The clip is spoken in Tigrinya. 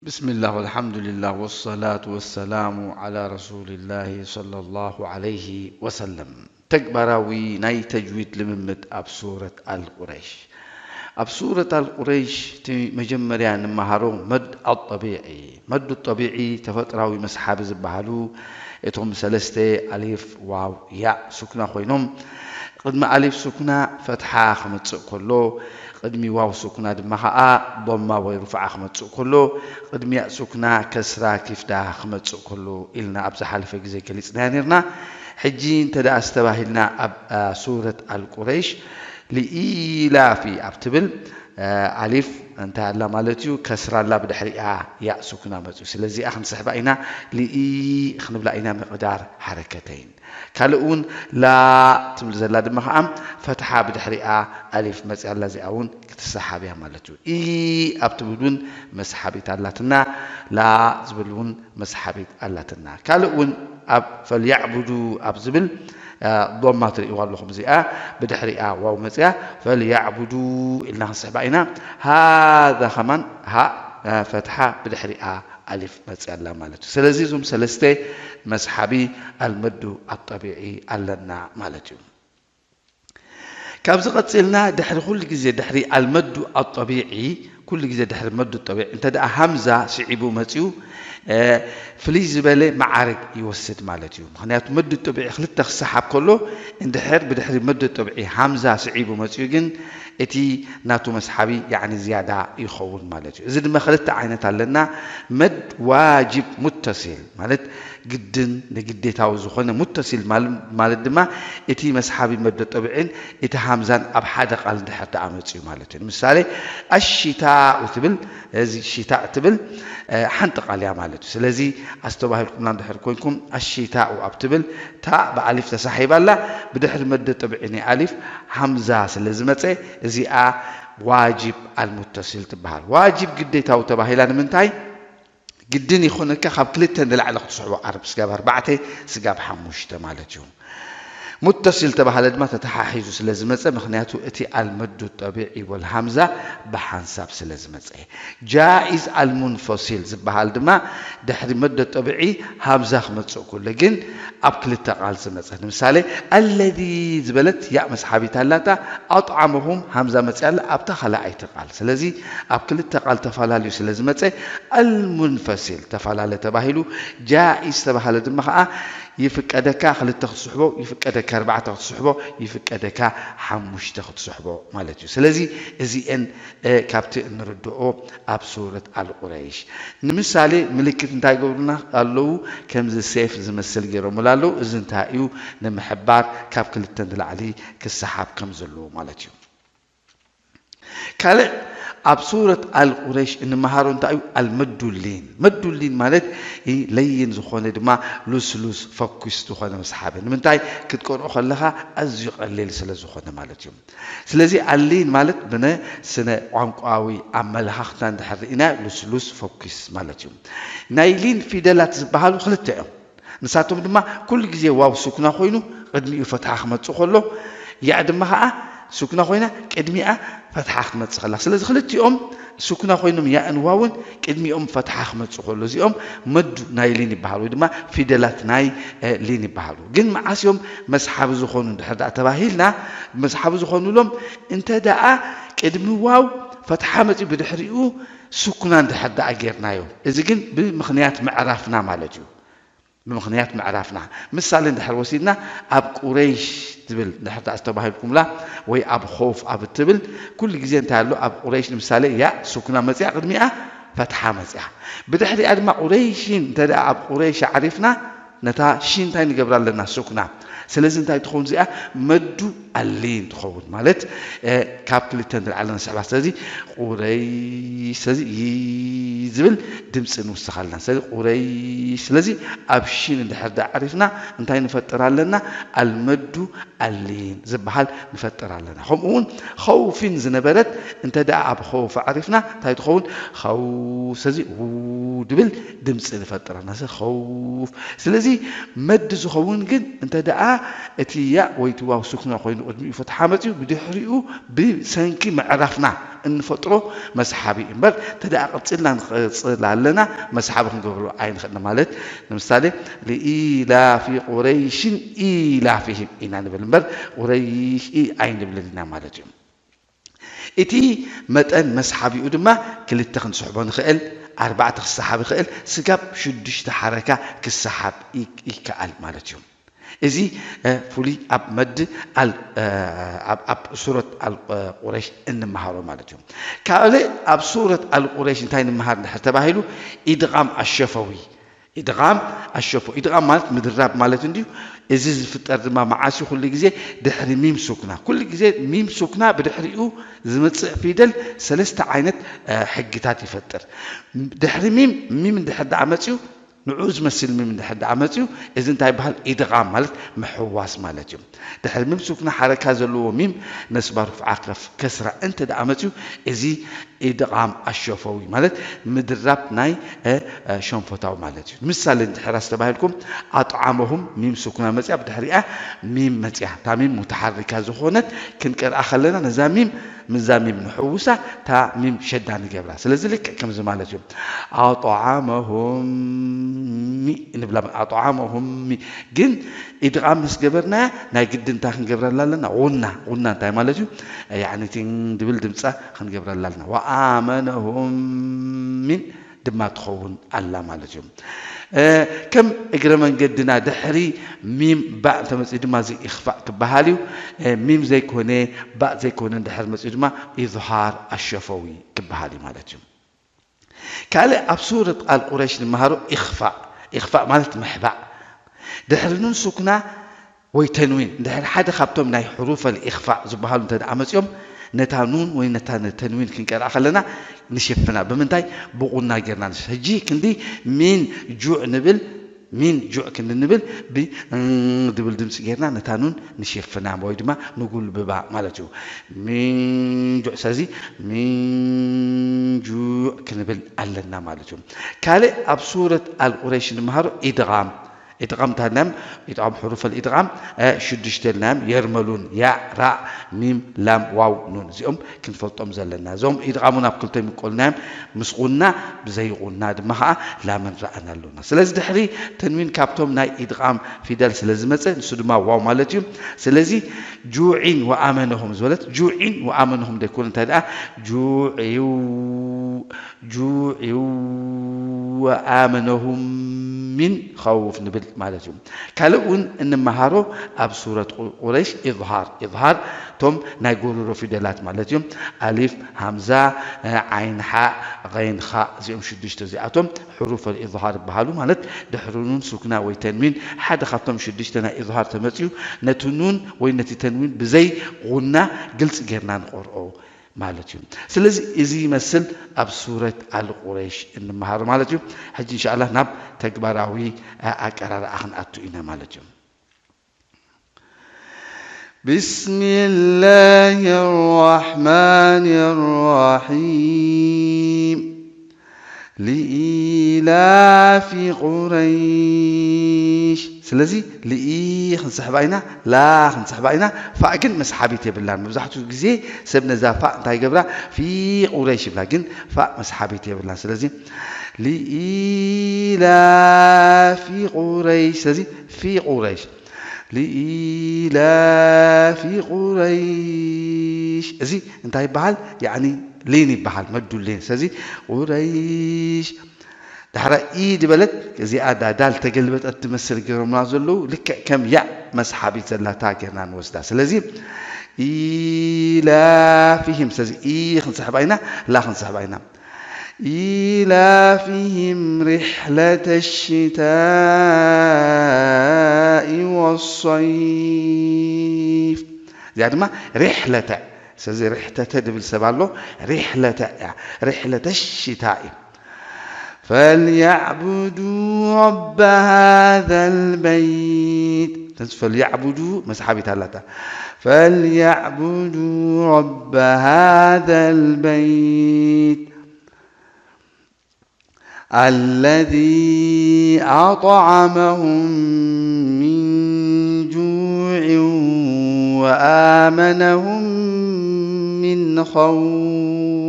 ብስምላህ ወልሓምዱሊላህ ወሰላቱ ወሰላሙ ዓላ ረሱሊላሂ ሰለላሁ ዓለይሂ ወሰለም። ተግባራዊ ናይ ተጅዊድ ልምምድ ኣብ ሱረት ኣልቁረይሽ። ኣብ ሱረት ኣልቁረይሽ እቲ መጀመርያ ንመሃሮ መድ ኣጠቢዒ። መዱ ጠቢዒ ተፈጥራዊ መስሓቢ ዝበሃሉ እቶም ሰለስተ ኣሊፍ፣ ዋው፣ ያእ ሱክና ኮይኖም ቅድሚ ኣሊፍ ሱክና ፈትሓ ክመጽእ ከሎ፣ ቅድሚ ዋው ሱክና ድማ ኸኣ ዶማ ወይ ሩፍዓ ክመጽእ ከሎ፣ ቅድሚ ያእ ሱክና ከስራ ኪፍዳ ክመጽእ ከሎ ኢልና ኣብ ዝሓለፈ ግዜ ገሊጽናያ ነርና። ሕጂ እንተ ደኣ ዝተባሂልና ኣብ፣ ኣ፣ ሱረት ኣልቁረይሽ ልኢላፊ ኣብ ትብል፣ ኣ፣ ኣሊፍ እንታይ ኣላ ማለት እዩ? ከስራ ኣላ፣ ብድሕሪኣ ያእ ሱክና መጽኡ። ስለዚ እዚኣ ክንስሕባ ኢና፣ ልኢ ክንብላ ኢና፣ ምቕዳር ሓረከተይን። ካልእ እውን ላ ትብል ዘላ ድማ ኸዓ ፈትሓ ብድሕሪኣ ኣሊፍ መፅያ ኣላ፣ እዚኣ እውን ክትሰሓብ እያ ማለት እዩ። ኢ ኣብ ትብል እውን መስሓቢት ኣላትና፣ ላ ዝብል እውን መስሓቢት ኣላትና። ካልእ እውን ኣብ ፈልያዕቡዱ ኣብ ዝብል፣ አ፣ ዶማ ትርእይዋ ኣለኹም። እዚኣ ብድሕሪኣ ዋው መፅያ ፈልያዕቡዱ ኢልና ክንስሕባ ኢና። ሃዛ ከማን ሃ፣ አ፣ ፈትሓ ብድሕሪኣ ኣሊፍ መፅያ ኣላ ማለት እዩ። ስለዚ እዞም ሰለስተ መስሓቢ ኣልመዱ ኣጠቢዒ ኣለና ማለት እዩ። ካብዚ ቀፂልና ድሕሪ ኩሉ ግዜ ድሕሪ ኣልመዱ ኣጠቢዒ፣ ኩሉ ግዜ ድሕሪ መዱ ጠቢዒ እንተ ደኣ ሃምዛ ስዒቡ መፅዩ፣ እ፣ ፍልይ ዝበለ መዓርግ ይወስድ ማለት እዩ። ምኽንያቱ መዱ ጠቢዒ ክልተ ክሰሓብ ከሎ፣ እንድሕር ብድሕሪ መዱ ጠቢዒ ሃምዛ ስዒቡ መፅዩ ግን እቲ ናቱ መስሓቢ ያዕኒ ዝያዳ ይኸውን ማለት እዩ። እዚ ድማ ክልተ ዓይነት ኣለና። መድ ዋጅብ ሙተሲል ማለት ግድን ንግዴታዊ ዝኾነ፣ ሙተሲል ማል-፣ ማለት ድማ እቲ መስሓቢ መዶ ጠብዕን እቲ ሃምዛን ኣብ ሓደ ቃል እንድሕር ደኣ መፅዩ ማለት እዩ። ንምሳሌ ኣሽታኡ ትብል፣ እዚ ሽታእ ትብል፣ እ፣ ሓንቲ ቃል እያ ማለት እዩ። ስለዚ ኣስተባሂልኩምና እንድሕር ኮይንኩም ኣሽታኡ ኣብ ትብል ታእ ብኣሊፍ ተሳሒባ ኣላ። ብድሕሪ መዶ ጠብዒ ናይ ኣሊፍ ሃምዛ ስለ ዝመፀ እዚኣ ዋጅብ ኣልሙተሲል ትበሃል። ዋጅብ ግዴታዊ ተባሂላ ንምንታይ? ግድን ይኾነካ ካብ ክልተ ንላዕሊ ክትስሕቦ ዓርብ ስጋብ ኣርባዕተ፣ ስጋብ ሓሙሽተ ማለት እዩ። ሙተሲል ተባህለ ድማ ተተሓሒዙ ስለ ዝመፀ፣ ምኽንያቱ እቲ ኣልመዱ ጠቢዒ ወልሃምዛ ብሓንሳብ ስለ ዝመፀ። ጃኢዝ ኣልሙንፈሲል ዝበሃል ድማ ድሕሪ መዶ ጠቢዒ ሃምዛ ክመፅእ ከሎ ግን ኣብ ክልተ ቃል ዝመፀ። ንምሳሌ፣ ኣለዚ ዝበለት ያእ መስሓቢት ኣላታ፣ ኣጥዓመሁም ሃምዛ መፅያ ኣላ ኣብታ ካልኣይቲ ቃል። ስለዚ ኣብ ክልተ ቃል ተፈላለዩ ስለ ዝመፀ ኣልሙንፈሲል ተፈላለ ተባሂሉ። ጃኢዝ ተባህለ ድማ ኸዓ ይፍቀደካ ክልተ ክትስሕቦ፣ ይፍቀደካ ኣርባዕተ ክትስሕቦ፣ ይፍቀደካ ሓሙሽተ ክትስሕቦ ማለት እዩ። ስለዚ እዚኤን፣ እ፣ ካብቲ እንርድኦ ኣብ ሱረት ኣልቁረይሽ ንምሳሌ ምልክት እንታይ ይገብሩና ኣለዉ? ከምዚ ሴፍ ዝመስል ገይሮምሉ ኣለዉ። እዚ እንታይ እዩ? ንምሕባር ካብ ክልተ ንላዕሊ ክሰሓብ ከም ዘለዎ ማለት እዩ። ካልእ ኣብ ሱረት ኣልቁረይሽ እንመሃሮ እንታይ እዩ? ኣልመዱ ሊን። መዱ ሊን ማለት ይ-፣ ለይን ዝኾነ ድማ ሉስሉስ ፈኩስ ዝኾነ መስሓቢ። ንምንታይ? ክትቀርኦ ከለኻ ኣዝዩ ቀሊል ስለ ዝኾነ ማለት እዩ። ስለዚ ኣሊን ማለት ብነ ስነ ቋንቋዊ ኣመለኻኽታ እንድሕር ርኢና ሉስሉስ ፈኩስ ማለት እዩ። ናይ ሊን ፊደላት ዝበሃሉ ክልተ እዮም። ንሳቶም ድማ ኩሉ ግዜ ዋው ሱክና ኮይኑ ቅድሚኡ ፈትሓ ክመጽእ ከሎ፣ ያእ ድማ ኸዓ ሱክና ኮይና ቅድሚኣ ፈትሓ ክትመጽእ ከላ። ስለዚ ክልቲኦም ሱክና ኮይኖም ያእን ዋውን ቅድሚኦም ፈትሓ ክመጽእ ከሎ፣ እዚኦም መዱ ናይ ሊን ይበሃሉ፣ ወይ ድማ ፊደላት ናይ፣ እ፣ ሊን ይበሃሉ። ግን መዓስ እዮም መስሓቢ ዝኾኑ እንድሕር ደኣ ተባሂልና፣ መስሓቢ ዝኾኑሎም እንተ ደኣ ቅድሚ ዋው ፈትሓ መጺኡ ብድሕሪኡ ሱክና እንድሕር ደኣ ጌርናዮ። እዚ ግን ብምኽንያት ምዕራፍና ማለት እዩ። ብምኽንያት ምዕራፍና። ምሳሌ እንድሕር ወሲድና፣ ኣብ ቁረይሽ ትብል እንድሕር ደኣ ዝተባሂልኩምላ፣ ወይ ኣብ ኾፍ ኣብ እትብል፣ ኩሉ ግዜ እንታይ ኣሎ? ኣብ ቁረይሽ ንምሳሌ ያእ ሱክና መጽያ፣ ቅድሚኣ ፈትሓ መጽያ። ብድሕሪኣ ድማ ቁረይሽን እንተ ደኣ ኣብ ቁረይሽ ኣዕሪፍና፣ ነታ ሺን እንታይ ንገብራ ኣለና? ሱክና። ስለዚ እንታይ ትኸውን እዚኣ? መዱ ኣሊን ትኸውን። ማለት፣ እ፣ ካብ ክልተ ንላዕሊ ንስሕባ። ስለዚ ቁረይሽ፣ ስለዚ ይ ዝብል ድምፂ ንውስኽ ኣለና። ስለዚ ቁረይሽ፣ ስለዚ ኣብ ሺን እንድሕር ደኣ ዓሪፍና እንታይ ንፈጥር ኣለና? ኣልመዱ ኣሊን ዝበሃል ንፈጥር ኣለና። ከምኡ እውን ኸውፊን ዝነበረት እንተ ደኣ ኣብ ኸውፍ ዓሪፍና እንታይ ትኸውን? ኸው፣ ስለዚ ው ድብል ድምፂ ንፈጥር ኣለና። ስለዚ ኸውፍ። ስለዚ መድ ዝኸውን ግን እንተ ደኣ እቲ ያእ ወይ እቲ ዋው ሱክና ኮይኑ ቅድሚኡ ፈትሓ መፂኡ ብድሕሪኡ ብሰንኪ ምዕራፍና እንፈጥሮ መስሓቢ እዩ። እምበር እንተ ደኣ ቀፂልና ንኸ-፣ ንጽል ኣለና፣ መስሓቢ ክንገብሮ ኣይንኽእልን። ማለት ንምሳሌ፣ "ለኢላፊ ቁረይሽን ኢላፊሂም" ኢና ንብል እምበር፣ "ቁረይሽ" ኢ ኣይንብልን ኢና ማለት እዩ። እቲ መጠን መስሓቢኡ ድማ ክልተ ክንስሕቦ ንኽእል፣ ኣርባዕተ ክሰሓብ ይኽእል፣ ስጋብ ሽዱሽተ ሓረካ ክሰሓብ ይ-፣ ይከኣል ማለት እዩ። እዚ፣ እ፣ ፍሉይ ኣብ መድ ኣል-፣ እ፣ ኣብ፣ ኣብ ሱረት ኣል-፣ እ፣ ቁረይሽ እንመሃሮ ማለት እዩ። ካልእ ኣብ ሱረት ኣል ቁረይሽ እንታይ ንምሃር እንድሕር ተባሂሉ፣ ኢድቓም ኣሸፈዊ። ኢድቓም ኣሸፎ-፣ ኢድቓም ማለት ምድራብ ማለት እንድዩ። እዚ ዝፍጠር ድማ መዓስ እዩ? ኩሉ ግዜ ድሕሪ ሚም ሱክና። ኩሉ ግዜ ሚም ሱክና ብድሕሪኡ ዝመጽእ ፊደል ሰለስተ ዓይነት፣ እ፣ ሕግታት ይፈጥር። ድሕሪ ሚም፣ ሚም እንድሕር ደኣ መጽዩ፣ ንዑ ዝመስል ሚም እንድሕር ደኣ መጽዩ፣ እዚ እንታይ ይበሃል? ኢድቓም ማለት ምሕዋስ ማለት እዩ። ድሕሪ ሚም ሱክና ሓረካ ዘለዎ ሚም ነስባ ርፍዓ ከፍ-፣ ከስራ እንተ ደኣ መጽዩ፣ እዚ ኢድቓም ኣሸፈዊ ማለት ምድራብ ናይ፣ እ፣ እ፣ ሸንፎታዊ ማለት እዩ። ምሳሌ እንድሕር ኣስተባሂልኩም፣ ኣጥዓመሁም፣ ሚም ሱክና መጽያ፣ ብድሕሪኣ ሚም መጽያ። እታ ሚም ሙተሓሪካ ዝኾነት ክንቀርኣ ከለና፣ ነዛ ሚም ምስዛ ሚም ንሕውሳ፣ እታ ሚም ሸዳ ንገብራ። ስለዚ ልክዕ ከምዚ ማለት እዩ። ኣጥዓመሁም ሚ ንብላ፣ ኣጥዓመሁም ሚ። ግን ኢድቓም ምስ ገበርናያ፣ ናይ ግድን እንታይ ክንገብረላ ኣለና? ጉና። ጉና እንታይ ማለት እዩ? ያዕኒ ቲን ድብል ድምጻ ክንገብረላ ኣለና። ወኣመነሁም ሚን ድማ ትኸውን ኣላ ማለት እዩ። እ፣ ከም እግረ መንገድና ድሕሪ ሚም ባእ እንተመጽኡ ድማ እዚ ኢኽፋእ ክበሃል እዩ። እ፣ ሚም ዘይኮነ፣ ባእ ዘይኮነ እንድሕር መጽኡ ድማ ኢዝሃር ኣሸፈዊ ክበሃል እዩ ማለት እዩ። ካልእ ኣብ ሱረት ኣል ቁረይሽ ንመሃሮ ኢኽፋእ። ኢኽፋእ ማለት ምሕባእ። ድሕሪ ኑን ሱክና ወይ ተንዊን፣ እንድሕር ሓደ ካብቶም ናይ ሕሩፈል ኢኽፋእ ዝበሃሉ እንተ ደኣ መጺኦም፣ ነታ ኑን ወይ ነታ ተንዊን ክንቀርኣ ከለና ንሽፍና። ብምንታይ? ብቑና ጌርና ንሽ-፣ ሕጂ ክንዲ ሚን ጁዕ ንብል፣ ሚን ጁዕ ክንዲ ንብል፣ ብ-፣ እም፣ ድብል ድምጺ ጌርና ነታ ኑን ንሽፍና ወይ ድማ ንጉልብባ ማለት እዩ። ሚን ጁዕ፣ ስለዚ ሚን ጁዕ ክንብል ኣለና ማለት እዩ። ካልእ ኣብ ሱረት ኣል ቁረይሽ ንምሃሮ ኢድጋም። ኢድጋም እንተሃልናዮም፣ ኢድጋም ሕሩፈል ኢድጋም፣ እ፣ ሽዱሽተ ኢልናዮም፣ የርመሉን፣ ያእ፣ ራእ፣ ሚም፣ ላም፣ ዋው፣ ኑን። እዚኦም ክንፈልጦም ዘለና። እዞም ኢድጋሙ ናብ ክልተ ይምቀሉ ኢልናዮም፣ ምስ ጉና ብዘይ ጉና ድማ ኸዓ ላምን ራእን ኣሎና። ስለዚ ድሕሪ ተንዊን ካብቶም ናይ ኢድጋም ፊደል ስለ ዝመጸ፣ ንሱ ድማ ዋው ማለት እዩ። ስለዚ ጁዒን ወኣመነሁም ዝበለት፣ ጁዒን ወኣመነሁም ደይኮነ፣ እንታይ ደኣ ጁዒው ጁዒው ወኣመነሁም ሚን ኸውፍ ንብል ማለት እዩ። ካልእ እውን እንመሃሮ ኣብ ሱረት ቁ-፣ ቁረይሽ ኢዝሃር። ኢዝሃር እቶም ናይ ጎሮሮ ፊደላት ማለት እዩ። ኣሊፍ፣ ሃምዛ፣ ዓይን፣ ሓእ፣ ገይን፣ ኻእ፣ እዚኦም ሽዱሽተ እዚኣቶም ሕሩፈል ኢዝሃር ይበሃሉ። ማለት ድሕሪ ኑን ሱክና ወይ ተንዊን ሓደ ካብቶም ሽዱሽተ ናይ ኢዝሃር ተመፅዩ ነቲ ኑን ወይ ነቲ ተንዊን ብዘይ ጉና ግልፂ ጌርና ንቆርኦ ማለት እዩ። ስለዚ እዚ ይመስል ኣብ ሱረት ኣል ቁረይሽ እንመሃሮ ማለት እዩ። ሕጂ እንሻኣላህ ናብ ተግባራዊ፣ እ፣ ኣቀራርኣ ክንኣቱ ኢና ማለት እዩ። بسم الله الرحمن الرحيم. لإيلاف قريش. ስለዚ ልኢ ክንስሕባ ኢና፣ ላ ክንስሕባ ኢና። ፋእ ግን መስሓቢት የብላን። መብዛሕትኡ ግዜ ሰብ ነዛ ፋእ እንታይ ይገብራ? ፊ ቁረይሽ ይብላ። ግን ፋእ መስሓቢት የብላን። ስለዚ ልኢላፊ ቁረይሽ። ስለዚ ፊ ቁረይሽ። ልኢላፊ ቁረይሽ። እዚ እንታይ ይበሃል? ያዕኒ ሊን ይበሃል፣ መዱ ሊን። ስለዚ ቁረይሽ። ዳሕራ ኢ ዝበለት፣ እዚኣ ዳ-፣ ዳል ተገልበጠት ትመስል ገይሮምና ዘለዉ፣ ልክዕ ከም ያእ መስሓቢት ዘላታ ጌርና ንወስዳ። ስለዚ ኢላፊሂም። ስለዚ ኢ ክንስሕባ ኢና፣ ላ ክንስሕባ ኢና። إيلافهم رحلة الشتاء والصيف. እዚኣ ድማ ሪሕለተ፣ ስለዚ ሪሕተተ ድብል ሰብ ኣሎ፣ ሪሕለተ እያ፣ ሪሕለተ ሽታኢ። فليعبدوا رب هذا البيت። ስለዚ ፈልያዕቡዱ መስሓቢት ኣላታ። فليعبدوا رب هذا البيت. الذي أطعمهم من جوع وآمنهم من خوف.